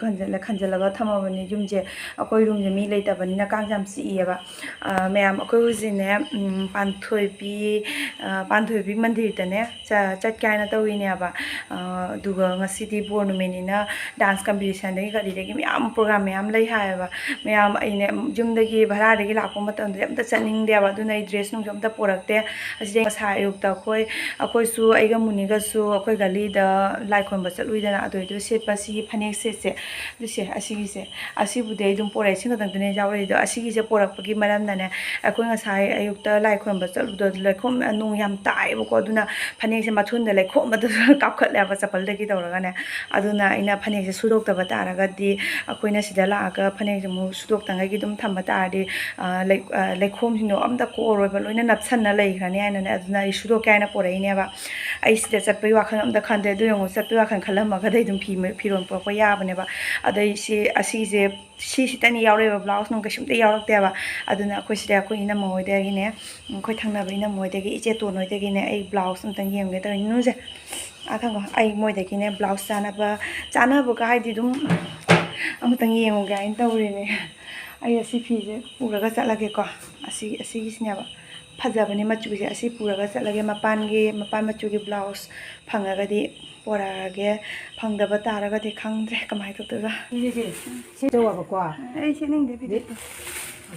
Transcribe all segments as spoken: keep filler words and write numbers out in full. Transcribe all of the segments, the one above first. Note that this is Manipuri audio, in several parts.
ꯈꯟꯖꯤꯜꯂ ꯈꯟꯖꯤꯜꯂꯒ ꯊꯝꯃꯕꯅꯤ꯫ ꯌꯨꯝꯁꯦ, ꯑꯩꯈꯣꯏ ꯔꯨꯝꯁꯦ ꯃꯤ ꯂꯩꯇꯕꯅꯤꯅ ꯀꯥꯡꯁꯦ ꯌꯥꯝ ꯆꯤꯛꯏꯌꯦꯕ꯫ ꯑ, ꯃꯌꯥꯝ, ꯑꯩꯈꯣꯏ ꯍꯧꯖꯤꯛꯅꯦ, ꯎꯝ, ꯄꯥꯟꯊꯣꯏꯕꯤ, ꯑ, ꯄꯥꯟꯊꯣꯏꯕꯤ ꯃꯟꯗꯤꯔꯗꯅꯦ ꯆ-, ꯆꯠꯀꯦ ꯍꯥꯏꯅ ꯇꯧꯔꯤꯅꯦꯕ꯫ ꯑ, ꯑꯗꯨꯒ ꯉꯁꯤꯗꯤ ꯕꯣꯔ ꯅꯨꯃꯤꯠꯅꯤꯅ dance competitionꯗꯒꯤ ꯀꯔꯤꯗꯒꯤ ꯃꯌꯥꯝ program ꯃꯌꯥꯝ ꯂꯩ ꯍꯥꯏꯌꯦꯕ꯫ ꯃꯌꯥꯝ, ꯑꯩꯅ ꯌꯨꯝꯗꯒꯤ ꯚꯔꯥꯗꯒꯤ ꯂꯥꯛꯄ ꯃꯇꯝꯗꯗꯤ ꯑꯝꯇ ꯆꯠꯅꯤꯡꯗꯦꯕ꯫ ꯑꯗꯨꯅ ꯑꯩ dress ꯅꯨꯡꯁꯨ ꯑꯝꯇ ꯄꯨꯔꯛꯇꯦ꯫ ꯑꯁꯤꯗꯩ ꯉꯁꯥꯏ ꯑꯌꯨꯛꯇ ꯑꯩꯈꯣꯏ, ꯑꯩꯈꯣꯏꯁꯨ, ꯑꯩꯒ ꯃꯨꯅꯤꯒꯁꯨ ꯑꯩꯈꯣꯏ ꯒꯂꯤꯗ ꯂꯥꯏ ꯈꯨꯔꯨꯝꯕ ꯆꯠꯂꯨꯏꯗꯅ, ꯑꯗꯨꯏꯗꯨ ꯁꯦꯠꯄ ꯁꯤꯒꯤ ꯐꯅꯦꯛ ꯁꯦꯠꯁꯦ, ꯑꯗꯨꯁꯦ, ꯑꯁꯤꯒꯤꯁꯦ, ꯑꯁꯤꯕꯨꯗꯤ ꯑꯩ ꯑꯗꯨꯝ ꯄꯣꯔꯛꯑꯦ꯫ ꯁꯤ ꯈꯛꯇꯪꯗꯨꯅꯦ ꯌꯥꯎꯔꯛꯏꯗꯣ꯫ ꯑꯁꯤꯒꯤꯁꯦ ꯄꯣꯔꯛꯄꯒꯤ ꯃꯔꯝꯅꯅꯦ, ꯑꯩꯈꯣꯏ ꯉꯁꯥꯏ ꯑꯌꯨꯛꯇ ꯂꯥꯏ ꯈꯨꯔꯨꯝꯕ ꯆꯠꯂꯨꯕꯗꯣ ꯂꯩꯈꯣꯝ, ꯅꯣꯡ ꯌꯥꯝ ꯇꯥꯏꯌꯦꯕꯀꯣ, ꯑꯗꯨꯅ ꯐꯅꯦꯛꯁꯦ ꯃꯊꯨꯟꯗ ꯂꯩꯈꯣꯝ ꯑꯗꯨ ꯀꯥꯞꯈꯠꯂꯦꯕ ꯆꯄꯜꯗꯒꯤ ꯇꯧꯔꯒꯅꯦ꯫ ꯑꯗꯨꯅ ꯑꯩꯅ ꯐꯅꯦꯛꯁꯦ ꯁꯨꯗꯣꯛꯇꯕ ꯇꯥꯔꯒꯗꯤ, ꯑꯩꯈꯣꯏꯅ ꯁꯤꯗ ꯂꯥꯛꯑꯒ ꯐꯅꯦꯛꯁꯦ ꯑꯃꯨꯛ ꯁꯨꯗꯣꯛꯇꯉꯩꯒꯤ ꯑꯗꯨꯝ ꯊꯝꯕ ꯇꯥꯔꯗꯤ, ꯑ, ꯂꯩ-, ꯑ, ꯂꯩꯈꯣꯝꯁꯤꯡꯗꯣ ꯑꯝꯇ ꯀꯣꯛꯑꯔꯣꯏꯕ, ꯂꯣꯏꯅ ꯅꯞꯁꯟꯅ ꯂꯩꯈ꯭ꯔꯅꯤ ꯍꯥꯏꯅꯅꯦ꯫ ꯑꯗꯨꯅ ꯑꯩ ꯁꯨꯗꯣꯛꯀꯦ ꯍꯥꯏꯅ ꯄꯣꯔꯛꯏꯅꯦꯕ꯫ ꯑꯩ ꯁꯤꯗ ꯆꯠꯄꯒꯤ ꯋꯥꯈꯜ ꯑꯝꯇ ꯈꯟꯗꯦ꯫ ꯑꯗꯨ ꯌꯦꯡꯉꯨ, ꯆꯠꯄꯒꯤ ꯋꯥꯈꯜ ꯈꯜꯂꯝꯃꯒꯗꯤ ꯑꯗꯨꯝ ꯐꯤ ꯃ-, ꯐꯤꯔꯣꯜ ꯄꯨꯔꯛꯄ ꯌꯥꯕꯅꯦꯕ꯫ ꯑꯗꯩ ꯁꯤ, ꯑꯁꯤꯁꯦ, ꯁꯤꯁꯤꯇꯅꯤ ꯌꯥꯎꯔꯛꯑꯦꯕ, blouse ꯅꯨꯡ ꯀꯩꯁꯨꯝꯇ ꯌꯥꯎꯔꯛꯇꯦꯕ꯫ ꯑꯗꯨꯅ ꯑꯩꯈꯣꯏ ꯁꯤꯗ ꯑꯩꯈꯣꯏ ꯏꯅꯝꯃ ꯍꯣꯏꯗꯒꯤꯅꯦ, ꯑꯩꯈꯣꯏ ꯊꯪꯅꯕ ꯏꯅꯝꯃ ꯍꯣꯏꯗꯒꯤ, ꯏꯆꯦ ꯇꯣꯟ ꯍꯣꯏꯗꯒꯤꯅꯦ ꯑꯩ blouse ꯑꯝꯇꯪ ꯌꯦꯡꯒꯦ ꯇꯧꯔꯤꯅꯤ꯫ ꯅꯨꯡꯁꯦ, ꯑꯥ ꯊꯝꯈꯣ꯫ ꯑꯩ ꯃꯣꯏꯗꯒꯤꯅꯦ blouse ꯆꯥꯅꯕ, ꯆꯥꯅꯕꯒ ꯍꯥꯏꯗꯤ ꯑꯗꯨꯝ ꯑꯃꯇꯪ ꯌꯦꯡꯉꯨꯒꯦ ꯍꯥꯏꯅ ꯇꯧꯔꯤꯅꯦ꯫ ꯑꯩ ꯑꯁꯤ ꯐꯤꯁꯦ ꯄꯨꯔꯒ ꯆꯠꯂꯒꯦꯀꯣ꯫ ꯑꯁꯤ, ꯑꯁꯤꯒꯤꯁꯤꯅꯦꯕ ꯐꯖꯕꯅꯦ ꯃꯆꯨꯁꯦ꯫ ꯑꯁꯤ ꯄꯨꯔꯒ ꯆꯠꯂꯒꯦ꯫ ꯃꯄꯥꯟꯒꯤ, ꯃꯄꯥꯟ ꯃꯆꯨꯒꯤ blouse ꯐꯪꯉꯒꯗꯤ ꯄꯣꯔꯛꯑꯒꯦ, ꯐꯪꯗꯕ ꯇꯥꯔꯒꯗꯤ ꯈꯪꯗ꯭ꯔꯦ ꯀꯃꯥꯏꯅ ꯇꯧꯗꯣꯏꯕ꯫ ꯁꯤꯁꯦ, ꯁꯤ ꯇꯧꯋꯦꯕꯀꯣ꯫ ꯑꯩ ꯁꯦꯠꯅꯤꯡꯗꯦ ꯐꯤꯗꯤ꯫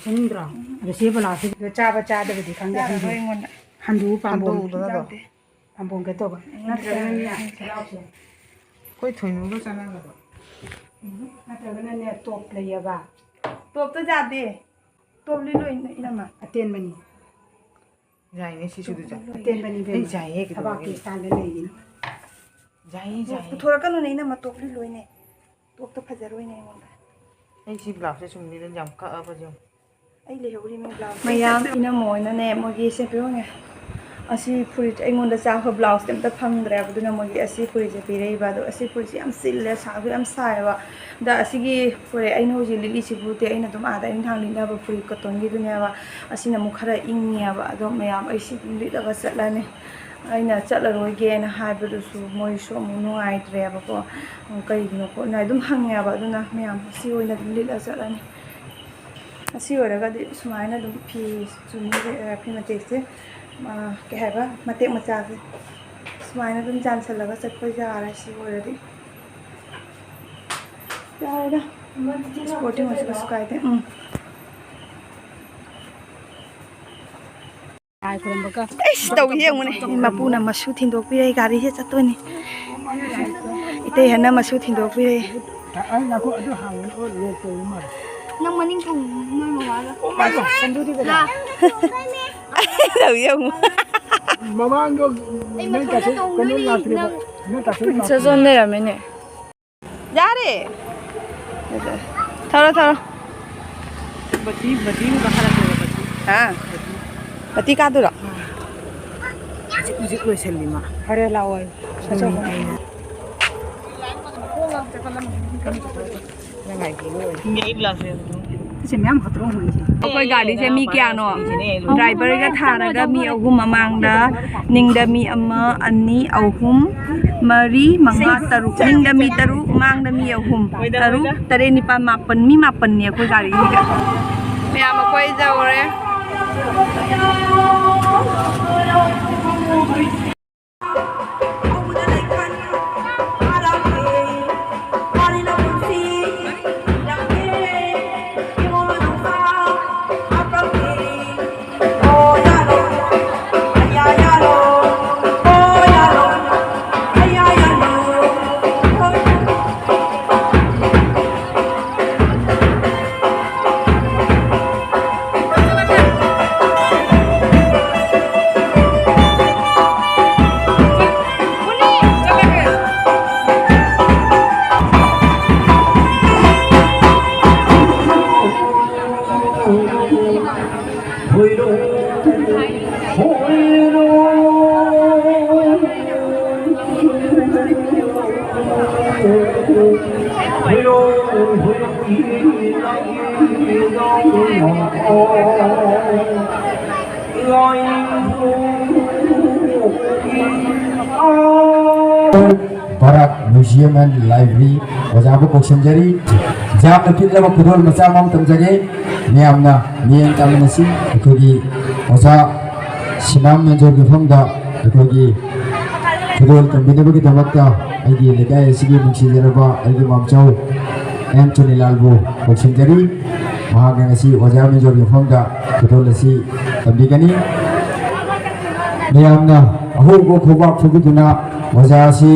ꯁꯦꯠꯅꯤꯡꯗ꯭ꯔꯣ? ꯑꯗꯣ ꯁꯤ blouse ꯁꯤꯗꯤ ꯆꯥꯕ ꯆꯥꯗꯕꯗꯤ ꯈꯪꯗꯦ꯫ ꯆꯥꯔꯔꯣꯏ ꯍꯟꯗꯨ-, ꯑꯩꯉꯣꯟꯗ꯫ ꯍꯟꯗꯨ ꯄꯥꯝꯕꯣꯝ꯫ ꯍꯟꯗꯨꯗꯣ ꯅꯠꯇ꯭ꯔꯣ? ꯌꯥꯎꯗꯦ꯫ ꯄꯥꯝꯕꯣꯝ ꯀꯩ ꯇꯧꯕ? ꯎꯝ, ꯅꯠꯇ꯭ꯔꯒꯅꯅꯦ, ꯌꯥꯎꯗꯦ꯫ Blouse ꯁꯦ꯫ ꯑꯩꯈꯣꯏ ꯊꯣꯏꯅꯨꯒ ꯆꯥꯟꯅꯒꯗ꯭ꯔꯣ? ꯎꯝ, ꯅꯠꯇ꯭ꯔꯒꯅꯅꯦ, top ꯂꯩꯌꯦꯕ꯫ Topꯇꯣ ꯌꯥꯗꯦ꯫ Topꯂꯤ ꯂꯣꯏꯅ ꯏꯅꯝꯃ꯫ ꯑꯇꯦꯟꯕꯅꯤ꯫ ꯌꯥꯏꯅꯦ, ꯁꯤꯁꯨ ꯑꯗꯨ ꯆꯥꯏ꯫ ꯑꯇꯦꯟꯕꯅꯤ ꯏꯕꯦꯝꯃ꯫ ꯑꯩ ꯆꯥꯏꯍꯦ, ꯊꯕꯥꯛꯀꯤ ꯀꯩꯗꯧꯔꯒꯦ? Style ꯂꯩꯔꯤꯅꯤ꯫ ꯌꯥꯏꯌꯦ, ꯌꯥꯏꯌꯦ꯫ ꯄꯨꯊꯣꯔꯛꯀꯅꯨꯅꯦ ꯏꯅꯝꯃ, topꯂꯤ ꯂꯣꯏꯅꯦ꯫ Topꯇꯣ ꯐꯖꯔꯣꯏꯅꯦ ꯑꯩꯉꯣꯟꯗ꯫ ꯑꯩ ꯁꯤ blouse ꯁꯦ ꯁꯨꯝ ꯂꯤꯠꯂ ꯌꯥꯝ ꯀꯛꯑꯕ ꯌꯦꯡꯉꯨ꯫ ꯑꯩ ꯂꯩꯍꯧꯔꯤꯃꯤ blouse꯫ ꯃꯌꯥꯝ ꯏꯅꯝꯃ ꯍꯣꯏꯅꯅꯦ, ꯃꯣꯏꯒꯤ ꯁꯦ ꯄꯤꯔꯣꯅꯦ꯫ ꯑꯁꯤ ꯐꯨꯔꯤꯠ ꯑꯩꯉꯣꯟꯗ ꯆꯥꯕ blouse ꯇꯤ ꯑꯝꯇ ꯐꯪꯗ꯭ꯔꯦꯕ, ꯑꯗꯨꯅ ꯃꯣꯏꯒꯤ ꯑꯁꯤ ꯐꯨꯔꯤꯠꯁꯦ ꯄꯤꯔꯛꯏꯕ꯫ ꯑꯗꯣ ꯑꯁꯤ ꯐꯨꯔꯤꯠꯁꯦ ꯌꯥꯝ ꯆꯤꯜꯂꯦ, ꯁꯥꯁꯨ ꯌꯥꯝ ꯁꯥꯏꯌꯦꯕ꯫ ꯑꯗ ꯑꯁꯤꯒꯤ ꯐꯨꯔꯤꯠ ꯑꯩꯅ ꯍꯧꯖꯤꯛ ꯂꯤꯠꯂꯤꯁꯤꯕꯨꯗꯤ ꯑꯩꯅ ꯑꯗꯨꯝ ꯑꯥꯗ ꯑꯌꯨꯛ ꯅꯨꯡꯗꯥꯡ ꯂꯤꯠꯅꯕ ꯐꯨꯔꯤꯠ cottonꯒꯤꯗꯨꯅꯦꯕ꯫ ꯑꯁꯤꯅ ꯑꯃꯨꯛ ꯈꯔ ꯏꯪꯉꯦꯕ꯫ ꯑꯗꯣ ꯃꯌꯥꯝ ꯑꯩ ꯁꯤ ꯑꯗꯨꯝ ꯂꯤꯠꯂꯒ ꯆꯠꯂꯅꯤ꯫ ꯑꯩꯅ ꯆꯠꯂꯔꯣꯏꯒꯦꯅ ꯍꯥꯏꯕꯗꯨꯁꯨ ꯃꯣꯏꯁꯨ ꯑꯃꯨꯛ ꯅꯨꯡꯉꯥꯏꯇ꯭ꯔꯦꯕꯀꯣ꯫ ꯀꯩꯒꯤꯅꯣ ꯈꯣꯠꯅꯣ ꯑꯗꯨꯝ ꯍꯪꯉꯦꯕ꯫ ꯑꯗꯨꯅ ꯃꯌꯥꯝ ꯑꯁꯤ ꯑꯣꯏꯅ ꯑꯗꯨꯝ ꯂꯤꯠꯂ ꯆꯠꯂꯅꯤ꯫ ꯑꯁꯤ ꯑꯣꯏꯔꯒꯗꯤ ꯁꯨꯃꯥꯏꯅ ꯑꯗꯨꯝ ꯐꯤ ꯆꯨꯅꯤ, ꯐꯤ ꯃꯇꯦꯛꯁꯦ, ꯑ, ꯀꯩ ꯍꯥꯏꯕ, ꯃꯇꯦꯛ ꯃꯆꯥꯁꯦ ꯁꯨꯃꯥꯏꯅ ꯑꯗꯨꯝ ꯆꯥꯟꯁꯤꯜꯂꯒ ꯆꯠꯄ ꯌꯥꯔꯦ꯫ ꯁꯤ ꯑꯣꯏꯔꯗꯤ ꯌꯥꯔꯦꯗ꯫ ꯏꯁꯄꯣꯔꯇꯤꯡ ꯑꯣꯏꯁꯨ ꯀꯩꯁꯨ ꯀꯥꯏꯗꯦ꯫ ꯎꯝ꯫ ꯂꯥꯏ ꯈꯨꯔꯨꯝꯕꯒ꯫ ꯑꯩꯁ, ꯇꯧꯏ ꯌꯦꯡꯉꯨꯅꯦ꯫ ꯃꯄꯨꯅ ꯃꯁꯨ ꯊꯤꯟꯗꯣꯛꯄꯤꯔꯦ, ꯒꯥꯔꯤꯁꯦ ꯆꯠꯇꯣꯏꯅꯤ꯫ ꯏꯇꯩ ꯍꯟꯅ ꯃꯁꯨ ꯊꯤꯟꯗꯣꯛꯄꯤꯔꯦ꯫ ꯑꯩ ꯉꯥꯏꯈꯣ, ꯑꯗꯨ ꯍꯥꯡꯉꯨ, ꯑꯣ, ꯂꯣꯛ ꯇꯧꯕ ꯃꯥꯜꯂꯦ꯫ ꯅꯪ ꯃꯅꯤꯡ ꯊꯨꯡ, ꯅꯣꯏ ꯃꯃꯥꯗ꯫ ꯇꯧꯏ ꯌꯦꯡꯉꯨ꯫ ꯃꯃꯥꯡꯗꯣ ꯑꯩ ꯅꯣꯏ ꯃꯊꯪꯗ ꯇꯥꯆꯧ ꯀꯩꯅꯣ ꯇꯧꯅꯤ, ꯂꯥꯛꯇ꯭ꯔꯤꯕ? ꯅꯪ ꯅꯣꯏ ꯇꯥꯆꯧ ꯄ꯭ꯔꯤꯟꯁꯦꯁ ꯂꯥꯛꯇ꯭ꯔꯤꯕ? ꯑꯣꯟ ꯂꯩꯔꯝꯃꯦꯅꯦ꯫ ꯌꯥꯔꯦ꯫ ꯊꯧꯔꯣ, ꯊꯧꯔꯣ꯫ ꯕꯇꯤ, ꯕꯇꯤ ꯑꯃꯨꯛ ꯀꯥꯈꯠꯂꯛꯇꯣꯏꯕ, ꯕꯇꯤ꯫ ꯍꯥ? ꯕꯇꯤ꯫ ꯕꯇꯤ ꯀꯥꯗꯣꯏꯔꯣ? ꯍꯧꯖꯤꯛ, ꯍꯧꯖꯤꯛ ꯂꯣꯏꯁꯜꯂꯤ ꯃꯥ꯫ ꯐꯔꯦ, ꯂꯥꯛꯑꯣ꯫ ꯑꯗꯨꯅꯤ ꯑꯩꯅ꯫ ꯅꯪ ꯉꯥꯏꯕꯤꯌꯨ꯫ ꯁꯤ ꯃꯌꯥꯝ ꯈꯛꯇꯔꯣ ꯍꯣꯡꯉꯤꯁꯦ? ꯑꯩꯈꯣꯏ ꯒꯥꯔꯤꯁꯦ ꯃꯤ ꯀꯌꯥꯅꯣ? ꯗ꯭ꯔꯥꯏꯚꯔꯒ ꯊꯥꯔꯒ ꯃꯤ ꯑꯍꯨꯝ ꯃꯃꯥꯡꯗ, ꯅꯤꯡꯗ ꯃꯤ ꯑꯃ, ꯑꯅꯤ, ꯑꯍꯨꯝ, ꯃꯔꯤ, ꯃꯉꯥ, ꯇꯔꯨꯛ꯫ ꯅꯤꯡꯗ ꯃꯤ ꯇꯔꯨꯛ, ꯃꯥꯡꯗ ꯃꯤ ꯑꯍꯨꯝ, ꯇꯔꯨꯛ, ꯇꯔꯦꯠ, ꯅꯤꯄꯥꯜ, ꯃꯥꯄꯜ꯫ ꯃꯤ ꯃꯥꯄꯜꯅꯤ ꯑꯩꯈꯣꯏ ꯒꯥꯔꯤꯁꯤꯗ꯫ ꯃꯌꯥꯝ ꯑꯩꯈꯣꯏ ꯌꯧꯔꯦ꯫ ꯕꯔꯥꯛ Museum and Library ꯑꯣꯖꯥꯕꯨ ꯀꯧꯁꯤꯟꯖꯔꯤ꯫ ꯌꯥꯝꯅ ꯄꯤꯛꯂꯕ ꯈꯨꯗꯣꯜ ꯃꯆꯥ ꯑꯃ ꯇꯝꯖꯒꯦ꯫ ꯃꯌꯥꯝꯅ ꯃꯤꯠꯌꯦꯡ ꯇꯥꯃꯤꯟꯅꯁꯤ꯫ ꯑꯩꯈꯣꯏꯒꯤ ꯑꯣꯖꯥ ꯁꯤꯅꯥꯝ ꯃꯦꯟꯖꯣꯔꯒꯤ ꯃꯐꯝꯗ ꯑꯩꯈꯣꯏꯒꯤ ꯈꯨꯗꯣꯜ ꯇꯝꯕꯤꯅꯕꯒꯤꯗꯃꯛꯇ ꯑꯩꯒꯤ ꯂꯩꯀꯥꯏ ꯑꯁꯤꯒꯤ ꯅꯨꯡꯁꯤꯖꯔꯕ ꯑꯩꯒꯤ ꯃꯥꯝꯆꯧ ꯑꯦꯝ ꯆꯨꯅꯤꯂꯥꯜꯕꯨ ꯀꯧꯁꯤꯟꯖꯔꯤ꯫ ꯃꯍꯥꯛꯅ ꯉꯁꯤ ꯑꯣꯖꯥ ꯃꯦꯟꯖꯣꯔꯒꯤ ꯃꯐꯝꯗ ꯈꯨꯗꯣꯜ ꯑꯁꯤ ꯇꯝꯕꯤꯒꯅꯤ꯫ ꯃꯌꯥꯝꯅ ꯑꯍꯧꯕ ꯈꯨꯕꯥꯛ ꯈꯨꯕꯤꯗꯨꯅ ꯑꯣꯖꯥ ꯑꯁꯤ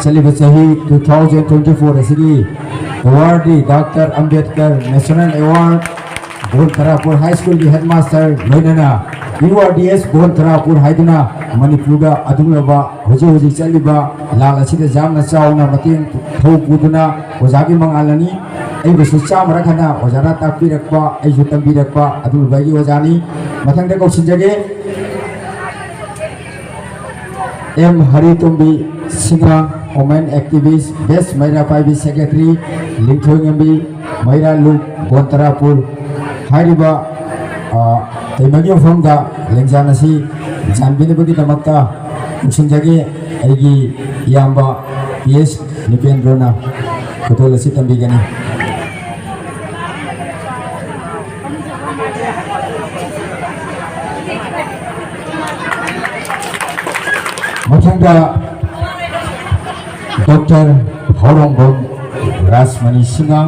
ꯆꯠꯂꯤꯕ ꯆꯍꯤ two thousand twenty four ꯑꯁꯤꯒꯤ ꯑꯦꯋꯥꯔꯗꯤ ꯗꯥꯛꯇꯔ ꯑꯝꯕꯦꯗꯀꯔ ꯅꯦꯁꯅꯦꯜ ꯑꯦꯋꯥꯔꯗ, ꯕꯣꯟ ꯇꯔꯥꯄꯨꯔ ꯍꯥꯏ ꯁ꯭ꯀꯨꯜꯒꯤ ꯍꯦꯗꯃꯥꯁꯇꯔ ꯂꯣꯏꯅꯅ ꯌꯨ ꯑꯥꯔ ꯗꯤ ꯑꯦꯁ ꯕꯣꯟ ꯇꯔꯥꯄꯨꯔ ꯍꯥꯏꯗꯨꯅ ꯃꯅꯤꯄꯨꯔꯗ ꯑꯗꯨꯒꯨꯝꯂꯕ ꯍꯧꯖꯤꯛ ꯍꯧꯖꯤꯛ ꯆꯠꯂꯤꯕ ꯂꯥꯟ ꯑꯁꯤꯗ ꯌꯥꯝꯅ ꯆꯥꯎꯅ ꯃꯇꯦꯡ ꯊꯧ ꯄꯨꯗꯨꯅ ꯑꯣꯖꯥꯒꯤ ꯃꯉꯥꯜ ꯑꯅꯤ ꯑꯩꯕꯨꯁꯨ ꯆꯥꯝꯃꯔꯛ ꯍꯟꯅ ꯑꯣꯖꯥꯅ ꯇꯥꯛꯄꯤꯔꯛꯄ, ꯑꯩꯁꯨ ꯇꯝꯕꯤꯔꯛꯄ ꯑꯗꯨꯒꯨꯝꯕ ꯑꯩꯒꯤ ꯑꯣꯖꯥꯅꯤ꯫ ꯃꯊꯪꯗ ꯀꯧꯁꯤꯟꯖꯒꯦ꯫ M Haritombi Singh, women activist, best Meira Paibi secretary, Lingthoingambi Meira ꯂꯨꯞ, ꯕꯣꯟ ꯇꯔꯥꯄꯨꯔ꯫ ꯍꯥꯏꯔꯤꯕ, ꯑ, ꯇꯩꯃꯒꯤ ꯃꯐꯝꯗ ꯂꯦꯡꯖꯥꯟ ꯑꯁꯤ ꯌꯥꯟꯕꯤꯅꯕꯒꯤꯗꯃꯛꯇ ꯀꯧꯁꯤꯟꯖꯒꯦ꯫ ꯑꯩꯒꯤ ꯏꯌꯥꯝꯕ ꯄꯤ ꯑꯦꯁ ꯅꯤꯄꯦꯟꯗ꯭ꯔꯣꯅ ꯈꯨꯗꯣꯜ ꯑꯁꯤ ꯇꯝꯕꯤꯒꯅꯤ꯫ ꯃꯊꯪꯗ ꯗꯣꯛꯇꯔ ꯍꯥꯎꯔꯣꯡꯕꯝ ꯔꯥꯖꯃꯅꯤ ꯁꯤꯡꯍ,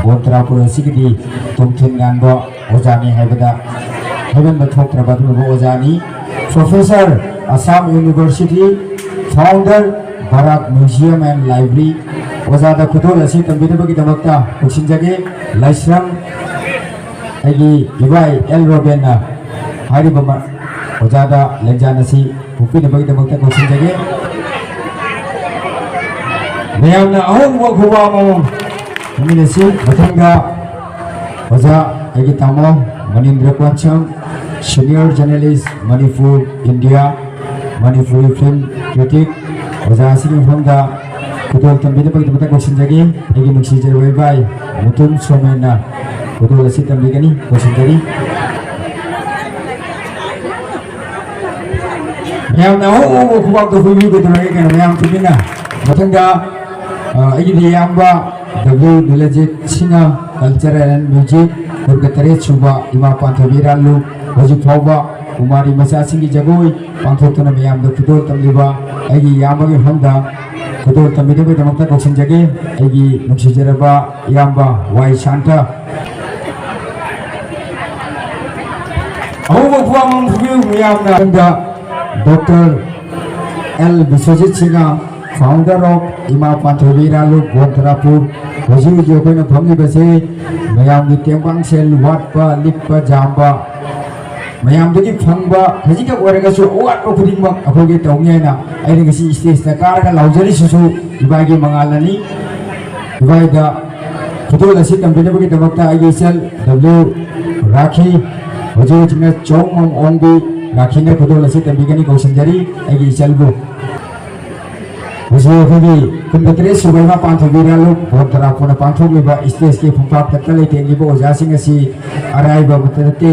ꯕꯣꯟ ꯇꯔꯥꯄꯨꯔ ꯑꯁꯤꯒꯤꯗꯤ ꯇꯨꯝꯊꯤꯟ ꯉꯥꯟꯕ ꯑꯣꯖꯥꯅꯤ ꯍꯥꯏꯕꯗ ꯍꯥꯏꯃꯟꯕ ꯊꯣꯛꯇ꯭ꯔꯕ ꯑꯗꯨꯒꯨꯝꯂꯕ ꯑꯣꯖꯥꯅꯤ꯫ Professor, Assam University, founder, Barak Museum and Library꯫ ꯑꯣꯖꯥꯗ ꯈꯨꯗꯣꯜ ꯑꯁꯤ ꯇꯝꯕꯤꯅꯕꯒꯤꯗꯃꯛꯇ ꯀꯧꯁꯤꯟꯖꯒꯦ꯫ ꯂꯥꯏꯁ꯭ꯔꯝ ꯑꯩꯒꯤ ꯏꯕꯥꯏ ꯑꯦꯜ ꯔꯣꯕꯦꯟꯅ ꯍꯥꯏꯔꯤꯕ ꯃ-, ꯑꯣꯖꯥꯗ ꯂꯦꯡꯖꯥꯟ ꯑꯁꯤ ꯍꯨꯛꯄꯤꯅꯕꯒꯤꯗꯃꯛꯇ ꯀꯧꯁꯤꯟꯖꯒꯦ꯫ ꯃꯌꯥꯝꯅ ꯑꯍꯧꯕ ꯈꯨꯕꯥꯛ ꯑꯃꯃꯝ ꯍꯨꯝꯃꯤꯟꯅꯁꯤ꯫ ꯃꯊꯪꯗ ꯑꯣꯖꯥ ꯑꯩꯒꯤ ꯇꯥꯃꯣ ꯃꯅꯤꯟꯗ꯭ꯔ ꯀ꯭ꯋꯥꯟꯁꯝ, senior journalist, Manipur, India, Manipuri film critic, ꯑꯣꯖꯥ ꯑꯁꯤꯒꯤ ꯃꯐꯝꯗ ꯈꯨꯗꯣꯜ ꯇꯝꯕꯤꯅꯕꯒꯤꯗꯃꯛꯇ ꯀꯧꯁꯤꯟꯖꯒꯦ꯫ ꯑꯩꯒꯤ ꯅꯨꯡꯁꯤꯖꯔꯕ ꯏꯕꯥꯏ ꯃꯨꯇꯨꯝ ꯁꯣꯃꯦꯟꯅ ꯈꯨꯗꯣꯜ ꯑꯁꯤ ꯇꯝꯕꯤꯒꯅꯤ꯫ ꯀꯧꯁꯤꯟꯖꯔꯤ꯫ ꯃꯌꯥꯝꯅ ꯑꯍꯧ ꯑꯍꯧꯕ ꯈꯨꯕꯥꯛꯇ ꯍꯨꯏꯕꯤꯒꯗꯧꯔꯒꯦ ꯀꯩꯅꯣ, ꯃꯌꯥꯝ ꯇꯨꯃꯤꯟꯅ꯫ ꯃꯊꯪꯗ ꯑ, ꯑꯩꯒꯤꯗꯤ ꯏꯌꯥꯝꯕ W Nilajit Singh, Cultural and Music, ꯐꯨꯔꯨꯞ ꯇꯔꯦꯠ ꯁꯨꯕ ꯏꯃꯥ ꯄꯥꯟꯊꯣꯏꯕꯤ ꯏꯔꯥꯜꯂꯨ, ꯍꯧꯖꯤꯛ ꯐꯥꯎꯕ ꯀꯨꯃꯥꯔꯤ ꯃꯆꯥꯁꯤꯡꯒꯤ ꯖꯒꯣꯏ ꯄꯥꯡꯊꯣꯛꯇꯨꯅ ꯃꯌꯥꯝꯗ ꯈꯨꯗꯣꯜ ꯇꯝꯂꯤꯕ ꯑꯩꯒꯤ ꯏꯌꯥꯝꯕꯒꯤ ꯃꯐꯝꯗ ꯈꯨꯗꯣꯜ ꯇꯝꯕꯤꯅꯕꯒꯤꯗꯃꯛꯇ ꯀꯧꯁꯤꯟꯖꯒꯦ꯫ ꯑꯩꯒꯤ ꯅꯨꯡꯁꯤꯖꯔꯕ ꯏꯌꯥꯝꯕ ꯋꯥꯏ ꯁꯥꯟꯇ꯫ ꯑꯍꯧꯕ ꯈꯨꯋꯥꯡ ꯑꯃ ꯐꯨꯕꯤꯌꯨ ꯃꯌꯥꯝꯅ꯫ Doctor L Biswajit Singh, founder of ꯏꯃꯥ ꯄꯥꯟꯊꯣꯏꯕꯤ ꯏꯔꯥꯜꯂꯨ, ꯕꯣꯟ ꯇꯔꯥꯄꯨꯔ꯫ ꯍꯧꯖꯤꯛ ꯍꯧꯖꯤꯛ ꯑꯩꯈꯣꯏꯅ ꯐꯝꯂꯤꯕꯁꯤ ꯃꯌꯥꯝꯒꯤ ꯇꯦꯡꯕꯥꯡ ꯁꯦꯜ ꯋꯥꯠꯄ, ꯂꯤꯛꯄ, ꯖꯥꯝꯕ, ꯃꯌꯥꯝꯗꯒꯤ ꯐꯪꯕ ꯈꯖꯤꯛꯈꯛ ꯑꯣꯏꯔꯒꯁꯨ ꯑꯋꯥꯠꯄ ꯈꯨꯗꯤꯡꯃꯛ ꯑꯩꯈꯣꯏꯒꯤ ꯇꯧꯅꯤ ꯍꯥꯏꯅ ꯑꯩꯅ ꯉꯁꯤ stageꯇ ꯀꯥꯔꯒ ꯂꯥꯎꯖꯔꯤꯁꯤꯁꯨ ꯏꯕꯥꯏꯒꯤ ꯃꯉꯥꯜꯅꯅꯤ꯫ ꯏꯕꯥꯏꯗ ꯈꯨꯗꯣꯜ ꯑꯁꯤ ꯇꯝꯕꯤꯅꯕꯒꯤꯗꯃꯛꯇ ꯑꯩꯒꯤ ꯏꯆꯜ ꯗꯕ꯭ꯂꯤꯎ ꯔꯥꯈꯤ, ꯍꯧꯖꯤꯛ ꯍꯧꯖꯤꯛꯅ ꯆꯣꯡꯃꯝ ꯑꯣꯡꯕꯤ ꯔꯥꯈꯤꯅ ꯈꯨꯗꯣꯜ ꯑꯁꯤ ꯇꯝꯕꯤꯒꯅꯤ꯫ ꯀꯧꯁꯤꯟꯖꯔꯤ ꯑꯩꯒꯤ ꯏꯆꯜꯕꯨ꯫ ꯍꯧꯖꯤꯛ ꯑꯩꯈꯣꯏꯒꯤ ꯀꯨꯟꯒ ꯇꯔꯦꯠ ꯁꯨꯕ ꯏꯃꯥ ꯄꯥꯟꯊꯣꯏꯕꯤ ꯏꯔꯥꯜꯂꯨ ꯕꯣꯟ ꯇꯔꯥꯄꯨꯔꯅ ꯄꯥꯡꯊꯣꯛꯂꯤꯕ stageꯀꯤ ꯐꯝꯄꯥꯛꯇ ꯂꯩꯇꯦꯡꯂꯤꯕ ꯑꯣꯖꯥꯁꯤꯡ ꯑꯁꯤ ꯑꯔꯥꯏꯕ ꯑꯃꯠꯇ ꯅꯠꯇꯦ꯫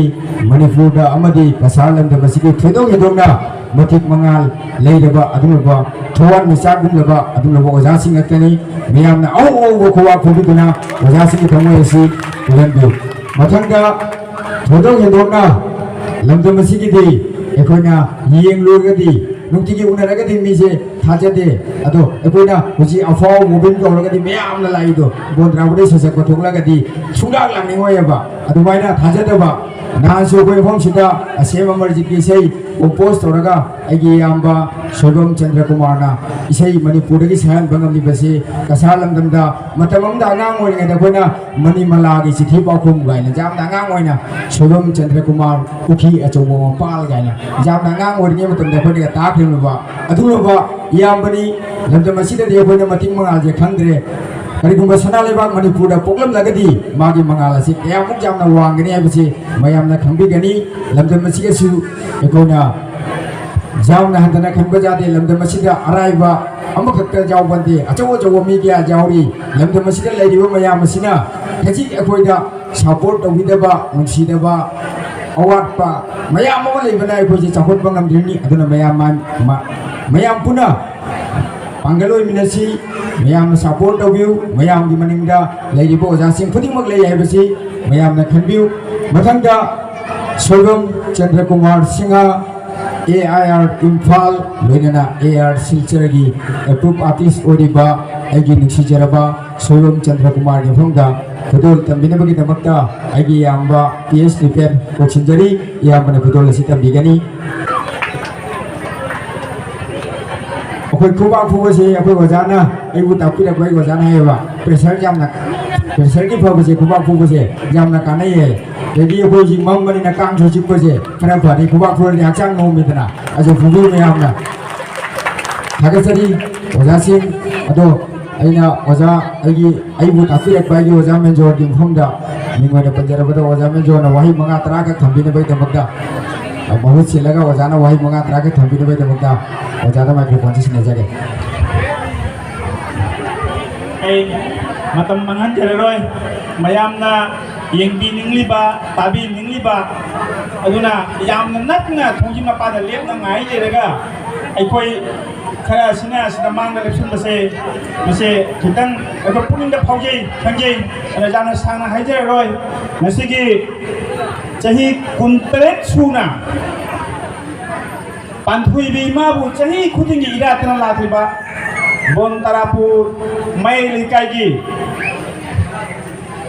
ꯃꯅꯤꯄꯨꯔꯗ ꯑꯃꯗꯤ ꯀꯁꯥꯔ ꯂꯝꯗꯝ ꯑꯁꯤꯒꯤ ꯊꯣꯏꯗꯣꯛ ꯍꯦꯟꯗꯣꯛꯅ ꯃꯇꯤꯛ ꯃꯉꯥꯜ ꯂꯩꯔꯕ ꯑꯗꯨꯒꯨꯝꯂꯕ ꯊꯋꯥꯟꯃꯤꯆꯥꯛꯒꯨꯝꯂꯕ ꯑꯗꯨꯒꯨꯝꯂꯕ ꯑꯣꯖꯥꯁꯤꯡ ꯉꯥꯛꯇꯅꯤ꯫ ꯃꯤꯌꯥꯝꯅ ꯑꯎ ꯑꯎꯕ ꯈꯨꯋꯥ ꯐꯨꯕꯤꯗꯨꯅ ꯑꯣꯖꯥꯁꯤꯡꯒꯤ ꯊꯃꯣꯏ ꯑꯁꯤ ꯄꯦꯜꯍꯟꯕꯤꯌꯨ꯫ ꯃꯊꯪꯗ ꯊꯣꯏꯗꯣꯛ ꯍꯦꯟꯗꯣꯛꯅ ꯂꯝꯗꯝ ꯑꯁꯤꯒꯤꯗꯤ ꯑꯩꯈꯣꯏꯅ ꯌꯦꯡꯂꯨꯔꯒꯗꯤ ꯅꯨꯡꯇꯤꯒꯤ ꯎꯅꯔꯒꯗꯤ ꯃꯤꯁꯦ ꯊꯥꯖꯗꯦ꯫ ꯑꯗꯣ ꯑꯩꯈꯣꯏꯅ ꯍꯧꯖꯤꯛ ꯑꯐꯥꯎ ꯃꯣꯕꯤꯟ ꯀꯧꯔꯒꯗꯤ ꯃꯌꯥꯝꯅ ꯂꯥꯛꯏꯗꯣ ꯕꯣꯟꯗ꯭ꯔꯥꯕꯨꯗꯤ ꯁꯩꯁꯛꯄ ꯊꯣꯛꯂꯒꯗꯤ ꯁꯨꯡꯂꯥꯛ ꯂꯥꯛꯅꯤꯡꯉꯣꯏꯑꯕ꯫ ꯑꯗꯨꯃꯥꯏꯅ ꯊꯥꯖꯗꯕ ꯅꯍꯥꯟꯁꯨ ꯑꯩꯈꯣꯏ ꯃꯐꯝꯁꯤꯗ ꯑꯁꯦꯝ ꯑꯃꯔꯖꯤꯠꯀꯤ ꯏꯁꯩ compose ꯇꯧꯔꯒ ꯑꯩꯒꯤ ꯏꯌꯥꯝꯕ ꯁꯣꯏꯕꯝ ꯆꯟꯗ꯭ꯔꯀꯨꯃꯥꯔꯅ ꯏꯁꯩ ꯃꯅꯤꯄꯨꯔꯗꯒꯤ ꯁꯛꯍꯟꯕ ꯉꯝꯂꯤꯕꯁꯤ ꯀꯁꯥꯔ ꯂꯝꯗꯝꯗ ꯃꯇꯝ ꯑꯃꯗ ꯑꯉꯥꯡ ꯑꯣꯏꯔꯤꯉꯩꯗ ꯑꯩꯈꯣꯏꯅ ꯃꯅꯤꯃꯂꯥꯒꯤ ꯆꯤꯊꯤ ꯄꯥꯎꯈꯨꯝ ꯀꯥꯏꯅ ꯌꯥꯝꯅ ꯑꯉꯥꯡ ꯑꯣꯏꯅ ꯁꯣꯏꯕꯝ ꯆꯟꯗ꯭ꯔꯀꯨꯃꯥꯔ ꯄꯨꯈ꯭ꯔꯤ ꯑꯆꯧꯕ ꯃꯄꯥꯜ ꯀꯥꯏꯅ ꯌꯥꯝꯅ ꯑꯉꯥꯡ ꯑꯣꯏꯔꯤꯉꯩ ꯃꯇꯝꯗ ꯑꯩꯈꯣꯏꯅꯒ ꯇꯥꯈ꯭ꯔꯤꯕ ꯑꯗꯨꯒꯨꯝꯂꯕ ꯏꯌꯥꯝꯕꯅꯤ꯫ ꯂꯝꯗꯝ ꯑꯁꯤꯗꯗꯤ ꯑꯩꯈꯣꯏꯅ ꯃꯇꯤꯛ ꯃꯉꯥꯜꯁꯦ ꯈꯪꯗ꯭ꯔꯦ꯫ ꯀꯔꯤꯒꯨꯝꯕ ꯁꯅꯥ ꯂꯩꯕꯥꯛ ꯃꯅꯤꯄꯨꯔꯗ ꯄꯣꯛꯂꯝꯂꯒꯗꯤ ꯃꯥꯒꯤ ꯃꯉꯥꯜ ꯑꯁꯤ ꯀꯌꯥꯃꯨꯛ ꯌꯥꯝꯅ ꯋꯥꯡꯒꯅꯤ ꯍꯥꯏꯕꯁꯤ ꯃꯌꯥꯝꯅ ꯈꯪꯕꯤꯒꯅꯤ꯫ ꯂꯝꯗꯝ ꯑꯁꯤꯒꯁꯨ ꯑꯩꯈꯣꯏꯅ ꯌꯥꯝꯅ ꯍꯟꯊꯅ ꯈꯟꯕ ꯌꯥꯗꯦ꯫ ꯂꯝꯗꯝ ꯑꯁꯤꯗ ꯑꯔꯥꯏꯕ ꯑꯃꯈꯛꯇ ꯌꯥꯎꯕ ꯅꯠꯇꯦ, ꯑꯆꯧ ꯑꯆꯧꯕ ꯃꯤ ꯀꯌꯥ ꯌꯥꯎꯔꯤ꯫ ꯂꯝꯗꯝ ꯑꯁꯤꯗ ꯂꯩꯔꯤꯕ ꯃꯌꯥꯝ ꯑꯁꯤꯅ ꯈꯖꯤꯛ ꯑꯩꯈꯣꯏꯗ support ꯇꯧꯕꯤꯗꯕ, ꯅꯨꯡꯁꯤꯗꯕ, ꯑꯋꯥꯠꯄ ꯃꯌꯥꯝ ꯑꯃ ꯂꯩꯕꯅ ꯑꯩꯈꯣꯏꯁꯦ ꯆꯥꯎꯈꯠꯄ ꯉꯝꯗ꯭ꯔꯤꯕꯅꯤ꯫ ꯑꯗꯨꯅ ꯃꯌꯥꯝ ꯃ-, ꯃ-, ꯃꯌꯥꯝ ꯄꯨꯟꯅ ꯄꯥꯡꯒꯜ ꯑꯣꯏꯃꯤꯟꯅꯁꯤ꯫ ꯃꯌꯥꯝꯅ ꯁꯄꯣꯔꯠ ꯇꯧꯕꯤꯌꯨ꯫ ꯃꯌꯥꯝꯒꯤ ꯃꯅꯤꯡꯗ ꯂꯩꯔꯤꯕ ꯑꯣꯖꯥꯁꯤꯡ ꯈꯨꯗꯤꯡꯃꯛ ꯂꯩ ꯍꯥꯏꯕꯁꯤ ꯃꯌꯥꯝꯅ ꯈꯟꯕꯤꯌꯨ꯫ ꯃꯊꯪꯗ Soibam Chandrakumar Singh, A I R Imphal, ꯂꯣꯏꯅꯅ ꯑꯦ ꯑꯥꯏ ꯑꯥꯔ ꯁꯤꯜꯆꯔꯒꯤ ꯑꯦꯄ꯭ꯔꯨꯞ ꯑꯥꯔꯇꯤꯁ ꯑꯣꯏꯔꯤꯕ ꯑꯩꯒꯤ ꯅꯨꯡꯁꯤꯖꯔꯕ ꯁꯣꯏꯕꯝ ꯆꯟꯗ꯭ꯔꯀꯨꯃꯥꯔꯒꯤ ꯃꯐꯝꯗ ꯈꯨꯗꯣꯜ ꯇꯝꯕꯤꯅꯕꯒꯤꯗꯃꯛꯇ ꯑꯩꯒꯤ ꯏꯌꯥꯝꯕ ꯄꯤ ꯑꯦꯁ ꯅꯤꯄꯦꯟ ꯀꯧꯁꯤꯟꯖꯔꯤ꯫ ꯏꯌꯥꯝꯕꯅ ꯈꯨꯗꯣꯜ ꯑꯁꯤ ꯇꯝꯕꯤꯒꯅꯤ꯫ ꯑꯩꯈꯣꯏ ꯈꯨꯕꯥꯛ ꯈꯨꯕꯁꯦ ꯑꯩꯈꯣꯏ ꯑꯣꯖꯥꯅ, ꯑꯩꯕꯨ ꯇꯥꯛꯄꯤꯔꯛꯄ ꯑꯩ ꯑꯣꯖꯥꯅ ꯍꯥꯏꯌꯦꯕ, ꯄ꯭ꯔꯦꯁꯔ ꯌꯥꯝꯅ, ꯄ꯭ꯔꯦꯁꯔꯒꯤ ꯐꯕꯁꯦ, ꯈꯨꯕꯥꯛ ꯈꯨꯕꯁꯦ ꯌꯥꯝꯅ ꯀꯥꯟꯅꯩꯌꯦ꯫ ꯑꯗꯒꯤ ꯑꯩꯈꯣꯏ ꯍꯧꯖꯤꯛ ꯃꯝꯕꯅꯤꯅ ꯀꯥꯡꯁꯨ ꯆꯤꯛꯄꯁꯦ ꯈꯔ ꯐꯅꯤ, ꯈꯨꯕꯥꯛ ꯈꯨꯔꯗꯤ ꯍꯛꯆꯥꯡ ꯅꯣꯝꯃꯤꯗꯅ꯫ ꯑꯗꯨ ꯈꯨꯕꯤꯌꯨ ꯃꯌꯥꯝꯅ꯫ ꯊꯥꯒꯠꯆꯔꯤ ꯑꯣꯖꯥꯁꯤꯡ꯫ ꯑꯗꯣ ꯑꯩꯅ ꯑꯣꯖꯥ, ꯑꯩꯒꯤ, ꯑꯩꯕꯨ ꯇꯥꯛꯄꯤꯔꯛꯄ ꯑꯩꯒꯤ ꯑꯣꯖꯥ ꯃꯦꯟꯖꯣꯔꯒꯤ ꯃꯐꯝꯗ ꯃꯤꯡ ꯑꯣꯏꯅ ꯄꯟꯖꯔꯕꯗ ꯑꯣꯖꯥ ꯃꯦꯟꯖꯣꯔꯅ ꯋꯥꯍꯩ ꯃꯉꯥ ꯇꯔꯥꯈꯛ ꯊꯝꯕꯤꯅꯕꯒꯤꯗꯃꯛꯇ, ꯃꯍꯨꯠ ꯁꯤꯜꯂꯒ ꯑꯣꯖꯥꯅ ꯋꯥꯍꯩ ꯃꯉꯥ ꯇꯔꯥꯈꯛ ꯊꯝꯕꯤꯅꯕꯒꯤꯗꯃꯛꯇ ꯑꯣꯖꯥꯗ ꯃꯥꯏꯀ꯭ꯔꯣꯐꯣꯟꯁꯤ ꯁꯤꯟꯅꯖꯒꯦ꯫ ꯑꯩ ꯃꯇꯝ ꯃꯥꯡꯍꯟꯖꯔꯔꯣꯏ꯫ ꯃꯌꯥꯝꯅ ꯌꯦꯡꯕꯤꯅꯤꯡꯂꯤꯕ, ꯇꯥꯕꯤꯅꯤꯡꯂꯤꯕ, ꯑꯗꯨꯅ ꯌꯥꯝꯅ ꯅꯛꯅ ꯊꯣꯡꯖꯤꯟ ꯃꯄꯥꯗ ꯂꯦꯞꯅ ꯉꯥꯏ ꯂꯩꯔꯒ ꯑꯩꯈꯣꯏ ꯈꯔ ꯑꯁꯤꯅ ꯑꯁꯤꯗ ꯃꯥꯡꯗ ꯂꯦꯞꯁꯤꯟꯕꯁꯦ, ꯃꯁꯦ ꯈꯤꯇꯪ ꯑꯩꯈꯣꯏ ꯄꯨꯛꯅꯤꯡꯗ ꯐꯥꯎꯖꯩ, ꯈꯟꯖꯩ꯫ ꯑꯗ ꯌꯥꯝꯅ ꯁꯥꯡꯅ ꯍꯥꯏꯖꯔꯔꯣꯏ꯫ ꯉꯁꯤꯒꯤ ꯆꯍꯤ ꯀꯨꯟꯇꯔꯦꯠ ꯁꯨꯅ ꯄꯥꯟꯊꯣꯏꯕꯤ ꯏꯃꯥꯕꯨ ꯆꯍꯤ ꯈꯨꯗꯤꯡꯒꯤ ꯏꯔꯥꯠꯇꯅ ꯂꯥꯛꯂꯤꯕ ꯕꯣꯟ ꯇꯔꯥꯄꯨꯔ ꯃꯌꯥꯏ ꯂꯩꯀꯥꯏꯒꯤ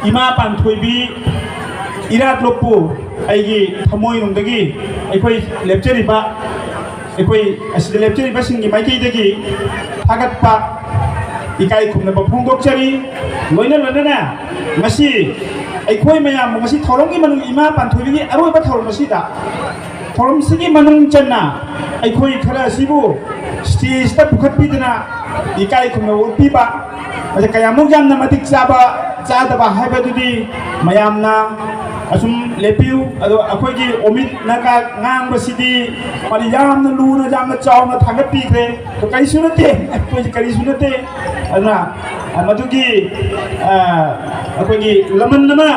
ꯏꯃꯥ ꯄꯥꯟꯊꯣꯏꯕꯤ ꯏꯔꯥꯠꯂꯣꯞꯄꯨ ꯑꯩꯒꯤ ꯊꯃꯣꯏꯅꯨꯡꯗꯒꯤ ꯑꯩꯈꯣꯏ ꯂꯦꯞꯆꯔꯤꯕ, ꯑꯩꯈꯣꯏ ꯑꯁꯤꯗ ꯂꯦꯞꯆꯔꯤꯕꯁꯤꯡꯒꯤ ꯃꯥꯏꯀꯩꯗꯒꯤ ꯊꯥꯒꯠꯄ, ꯏꯀꯥꯏ ꯈꯨꯝꯅꯕ ꯐꯣꯡꯗꯣꯛꯆꯔꯤ꯫ ꯂꯣꯏꯅ ꯂꯣꯏꯅꯅ ꯉꯁꯤ ꯑꯩꯈꯣꯏ ꯃꯌꯥꯝ ꯉꯁꯤ ꯊꯧꯔꯝꯒꯤ ꯃꯅꯨꯡ ꯏꯃꯥ ꯄꯥꯟꯊꯣꯏꯕꯤꯒꯤ ꯑꯔꯣꯏꯕ ꯊꯧꯔꯝ ꯑꯁꯤꯗ ꯊꯧꯔꯝꯁꯤꯒꯤ ꯃꯅꯨꯡ ꯆꯟꯅ ꯑꯩꯈꯣꯏ ꯈꯔ ꯑꯁꯤꯕꯨ ꯁ꯭ꯇꯦꯖꯇ ꯄꯨꯈꯠꯄꯤꯗꯨꯅ ꯏꯀꯥꯏ ꯈꯨꯝꯅꯕ ꯎꯠꯄꯤꯕ, ꯃꯁꯤ ꯀꯌꯥꯃꯨꯛ ꯌꯥꯝꯅ ꯃꯇꯤꯛ ꯆꯥꯕ ꯆꯥꯗꯕ ꯍꯥꯏꯕꯗꯨꯗꯤ ꯃꯌꯥꯝꯅ ꯑꯁꯨꯝ ꯂꯦꯞꯄꯤꯌꯨ꯫ ꯑꯗꯣ ꯑꯩꯈꯣꯏꯒꯤ ꯑꯣꯃꯤꯠ ꯅꯥꯀꯥ ꯉꯥꯡꯕꯁꯤꯗꯤ ꯃꯥꯗꯤ ꯌꯥꯝꯅ ꯂꯨꯅ, ꯌꯥꯝꯅ ꯆꯥꯎꯅ ꯊꯥꯡꯒꯠꯄꯤꯈ꯭ꯔꯦ꯫ ꯑꯗꯣ ꯀꯔꯤꯁꯨ ꯅꯠꯇꯦ, ꯑꯩꯈꯣꯏꯁꯦ ꯀꯔꯤꯁꯨ ꯅꯠꯇꯦ꯫ ꯑꯗꯨꯅ ꯃꯗꯨꯒꯤ, ꯑ, ꯑꯩꯈꯣꯏꯒꯤ ꯂꯃꯟ ꯑꯃ